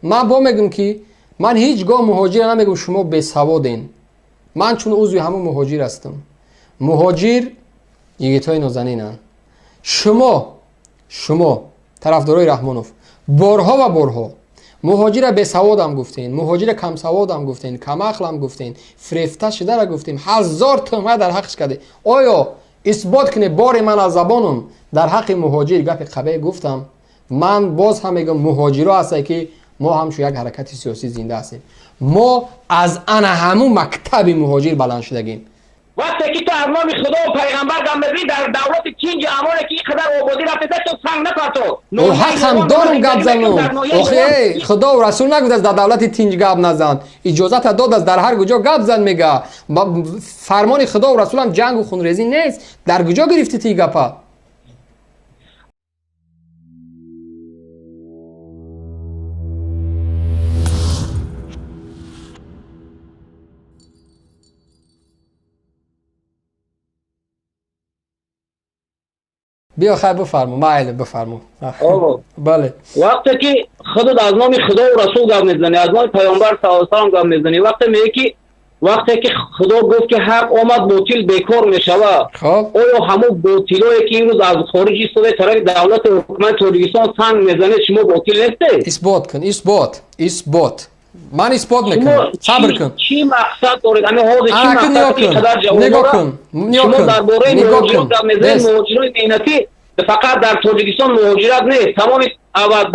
Ман бо мегӯм, ки ман ҳеҷ гоҳ муҳоҷира намегӯм, шумо бесаводен. Ман чун узви ҳамун муҳоҷир ҳастам. Муҳоҷир йигитҳои нозанинанд. Шумо тарафдорои Раҳмонов борҳо ва борҳо муҳоҷира бесаводам гуфтен, муҳоҷира камсаводам гуфтен, камақлам гуфтен, фирефта шудара гуфтем, ҳазор туҳмат дар ҳаққаш кардем. Оё исбот кунед, боре ман аз забонам дар ҳаққи муҳоҷир гапи қабеҳ гуфтам? Ман боз ҳам мегӯям, муҳоҷиро ҳастае, ки мо ҳамчун як ҳаракати сиёсӣ зинда ҳастем. Мо аз ана ҳамун мактаби муҳоҷир баланд шудагем. Вақте ки ту аз номи Худо пайғамбар гап мезанӣ, дар давлати тинҷи амоне ки ин қадар ободӣ рафтеда, ту санг напартов. Ҳақам дорум гап занум. Охе, Худову Расул нагуфтааст, дар давлати тинҷ гап назан. Иҷозата додааст, дар ҳар куҷо гап зан, мега. Фармони Худову Расулам ҷангу хунрезӣ нест. Дар куҷо гирифтӣ ти гапа? Биё, хай, бифармо, майли, бифармо. Бале. Вақте ки худат аз номи Худову Расул гап мезанӣ, аз номи Паёмбар саллаллоҳу алайҳи васаллам гап мезанӣ, вақте мегӯӣ ки вақте ки Худо гуфт ки ҳақ омад, ботил бекор мешавад, оё ҳамон ботилое ки имрӯз аз хориҷ истода тарафи давлату ҳукумати Тоҷикистон санг мезанед, шумо ботил нестед? Исбот кун, исбот, исбот. Ман исбот мекунам, сабр кун. Чӣ мақсад доред? Ами ҳозир чӣ мақсад ки қадар нигоҳ кун. Шумо дар бораи муҳоҷирон гап мезанед? Муҳоҷирони меҳнатӣ фақат дар Тоҷикистон муҳоҷират нест, тамоми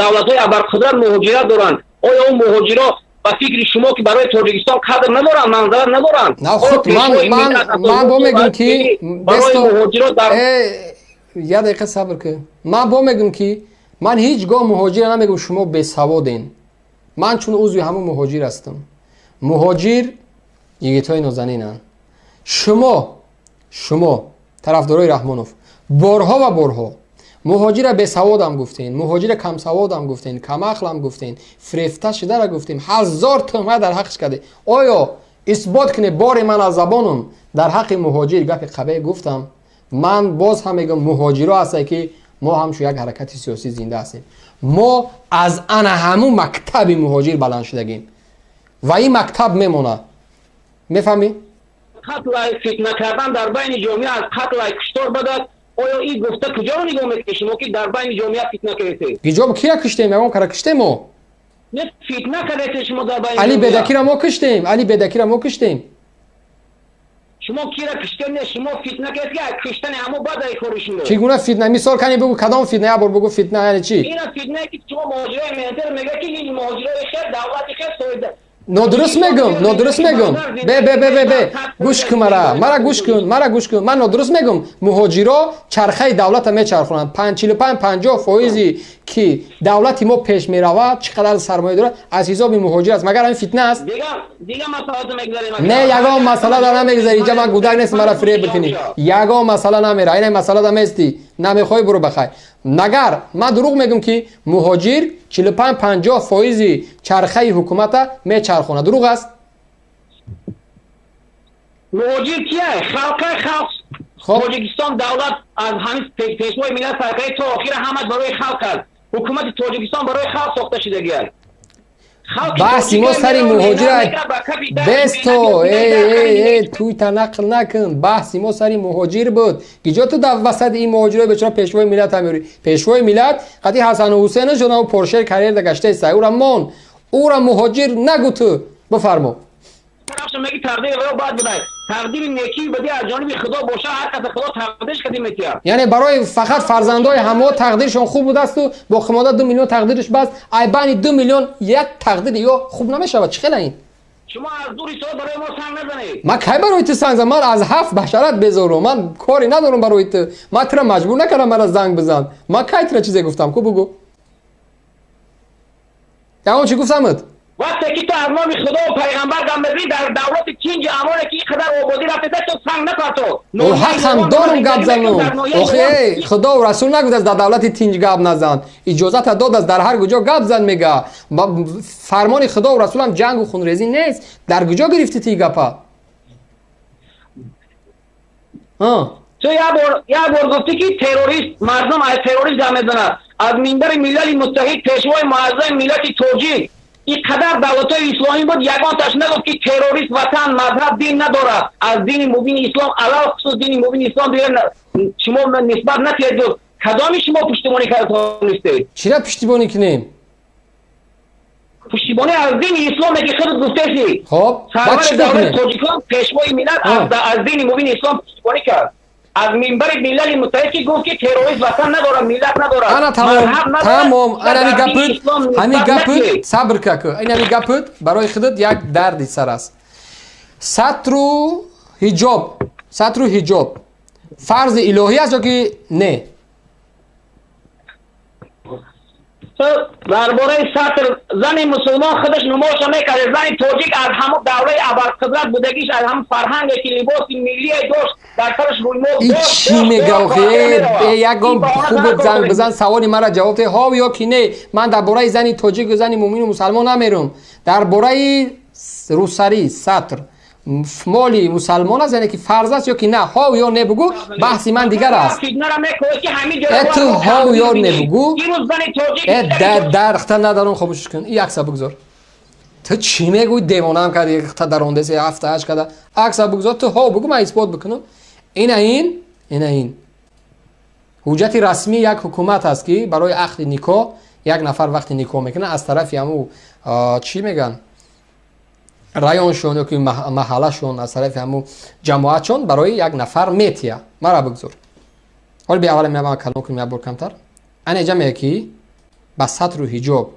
давлатҳои абарқудрат муҳоҷират доранд. Оё он муҳоҷиро ба фикри шумо ки барои Тоҷикистон қадр надоранд, манзарат надоранд? Ман бо мегӯм ки барои муҳоҷиро дар як дақиқа сабр кун. Ман бо мегӯм, ки ман ҳеҷ гоҳ муҳоҷира намегӯм, шумо бесаводен. Ман чун узви ҳамун муҳоҷир ҳастам. Муҳоҷир йигитҳои нозанинанд. Шумо тарафдорои Раҳмонов борҳо ва борҳо муҳоҷира бесаводам гуфтен, муҳоҷира камсаводам гуфтен, камақлам гуфтен, фирефта шудара гуфтем, ҳазор туҳмат дар ҳаққаш кардем. Оё исбот кунед, боре ман аз забонам дар ҳаққи муҳоҷир гапи қабеҳ гуфтам? Ман боз ҳам мегӯям, муҳоҷиро ҳастае, ки мо ҳамчун як ҳаракати сиёсӣ зинда ҳастем. Мо аз ана ҳамун мактаби муҳоҷир баланд шудагем ва ин мактаб мемонад, мефаҳмӣ? Қатлай фитна кардан дар байни ҷомеа аз қатлай куштор бадад. Оё ин гуфта куҷоро нигоҳ мекунед шумо, ки дар байни ҷомеа фитна кардед? Киҷо, кия куштем? Ягон кара куштем мо? Не, фитна кардед шумо дар байни Али Бедакира мо куштем? Али Бедакира мо куштем? Шумо кира куштем не, шумо фитна кардед, ки куштани ҳамо бад ай кори шумо. Чӣ гуна фитна? Мисол кани, бигӯ, кадом фитна? Як бор бигӯ, фитна яъне чӣ? Ина фитнае ки шумо муҳоҷирои меҳнатиро мегӯяд, ки ин муҳоҷирои хел, давлати хел соҳиба. Нодуруст мегӯм, нодуруст мегӯм. Бе, бе, бе, бе, бе, гӯш кун, мара гӯш кун, мара гӯш кун. Ман нодуруст мегӯм? Муҳоҷиро чархаи давлата мечархонанд. 45-50 фоизи ки давлати мо пеш меравад, чӣ қадар сармоя дорад, аз ҳисоби муҳоҷир аст. Магар ҳамин фитна аст? Не, ягон масъала да намегзари. Инҷа ман гудак нест, мара фиреб бикунӣ. Ягон масъала намера. Ина масъала да местӣ, намехоҳӣ, буро бахайр. Магар ман дурӯғ мегӯм, ки муҳоҷир 45-50 фоизи чархаи ҳукумата мечархонад? Дурӯғ аст? Муҳоҷир кия? Халқа, халқ. Тоҷикистон давлат аз ҳамин пешвои миллат саркарӣ то охира ҳамаш барои халқ аст. Ҳукумати Тоҷикистон барои халқ сохта шудагиаст. Баҳси мо сари муҳоҷира бесто. Туйта нақл накун. Баҳси мо сари муҳоҷир буд. Гиҷо ту дар васати ин муҳоҷирои бечора пешвои миллат ҳамёрӣ? Пешвои миллат қати Ҳасану Ҳусейна шуда, Поршер карьерда гаштаеста. Ура мон, ура муҳоҷир нагу ту. Бифармо. Тақдири некӣ бадӣ аз ҷониби Худо боша, ҳар каса Худо тақдирш кади метиҳад. Яъне барои фақат фарзандои ҳамо тақдиршон хуб будасту боқимонда 2 миллион тақдирш баст. Ай байни 2 миллион як тақдири ё хуб намешавад? Чӣ хела ин? Шумо аз дури сол барои мо санг назанед. Ман кай барои ту санг зам? Ман аз ҳафт башарат безорум, ман коре надорам барои ту. Ман тура маҷбур накардам, мара занг бизан. Ман кай тура чизе гуфтам? Ку, бугӯ, ягон чӣ гуфтамат? Вақте ки ту аз номи Худо пайғамбар гап мезанӣ, дар давлати тинҷи амоне ки ин қадар ободӣ рафтеда, ту санг напартов. Ҳақам дорум гап занум. Охе, Худову Расул нагуфтааст, дар давлати тинҷ гап назан. Иҷозата додааст, дар ҳар куҷо гап зан, мега. Фармони Худову Расулам ҷангу хунрезӣ нест. Дар куҷо гирифтӣ ти гапа? Ту як бор гуфтӣ, ки террорист, мардум аз террорист гап мезанад. Аз минбари Милали Муттаҳид пешвои муаззами миллати тоҷик. Ин қадар давлатҳои исломӣ буд, ягонташ нагуфт, ки террорист ватан, мазҳаб, дин надорад. Аз дини мубини ислом, алалхусус дини мубини ислом дигар шумо нисбат накунед. Гуфт, кадоми шумо пуштибонӣ карда тавонистед? Чира пуштибонӣ кунем? Пуштибонӣ аз дини исломе, ки худат гуфтеси. Хоб, сарвари давлати тоҷикон, пешвои миллат аз дини мубини ислом пуштибонӣ кард, аз минбари Милали Муттаҳид, ки гуфт, ки террорист ватан надорад, миллат надорад. Ана, тамом, тамом. Ана гапит, ҳами гапит, сабр каку. Ин ҳами гапит барои худат як дарди сар аст. Сатру ҳиҷоб, сатру ҳиҷоб фарзи илоҳӣ аст ё ки не? Дар бораи сатр, зани мусулмон худаш нумоша мекард. Зани тоҷик аз ҳамон давраи абарқудрат будагиш, аз ҳамон фарҳанге, ки либоси миллие дошт, дар сараш рӯймол дошт. Чӣ мега? Ягон хуб занг бизан, саволи мара ҷавоб де, ҳов ё ки не. Ман дар бораи зани тоҷику зани муъмину мусалмон намерум. Дар бораи рӯсарӣ, сатр моли мусалмон аст, яъне ки фарз аст ё ки на? Ҳов ё не бугӯ, баҳси ман дигар аст. Э, ту ҳов ё не бугӯ. Э, дархта надарон, хомӯшш кун. И акса бигзор. Ту чӣ мегӯй? Девонаам карди, хта дарондеси, ҳафта ҳашт када. Акса бигзор, ту ҳов бугӯ, ман исбот бикунам. Ина ин, ина ин ҳуҷҷати расмии як ҳукумат аст, ки барои ақди никоҳ як нафар вақти никоҳ мекунад, аз тарафи ҳаму, чӣ мегӯянд, районшон ё ки маҳаллашон, аз тарафи ҳаму ҷамоатшон барои як нафар метия. Мара бигзор, ҳоли би аввала меама калом кунем, як бор камтар. Ана иҷа мега, ки ба сатру ҳиҷоб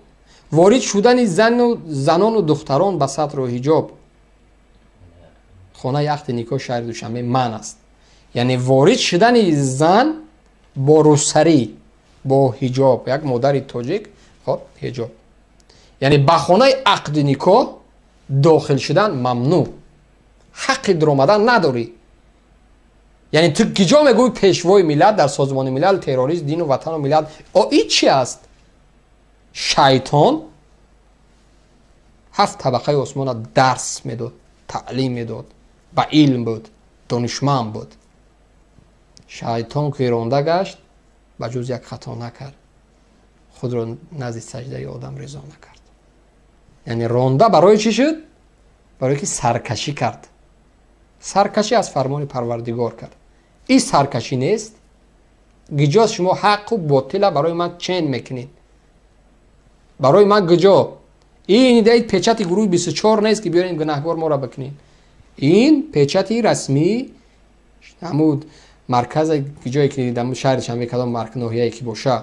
ворид шудани зану занону духтарон ба сатру ҳиҷоб хонаи ақди никоҳ шаҳри Душанбе манъ аст. Яъне ворид шудани зан бо рӯсарӣ, бо ҳиҷоб, як модари тоҷик, хоб, ҳиҷоб, яъне ба хонаи ақди никоҳ дохил шудан мамнӯъ, ҳаққи дуромадан надорӣ. Яъне ту киҷо мегӯй, пешвои миллат дар Созмони Милал террорист дину ватану миллат? О, и чи аст? Шайтон ҳафт табақаи осмона дарс медод, таълим медод, ба илм буд, донишманд буд. Шайтон ки ронда гашт, ба ҷуз як хато накард: худро назди саҷдаи одам резо накард. Яъне ронда барои чӣ шуд? Барое ки саркашӣ кард, саркашӣ аз фармони Парвардигор кард. Ин саркашӣ нест? Гиҷоз шумо ҳаққу ботила барои ман чен мекунед? Барои ман гиҷо ин идаи печати гурӯҳи 24 нест, ки биёрем, гунаҳгор моро бикунед. Ин печати расмии ҳамун марказа, ҷое ки дар шаҳри Душанбе, кадом ноҳияе ки боша,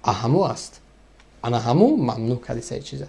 аҳаму аст. Ана ҳаму мамнӯъ кардиса чиза.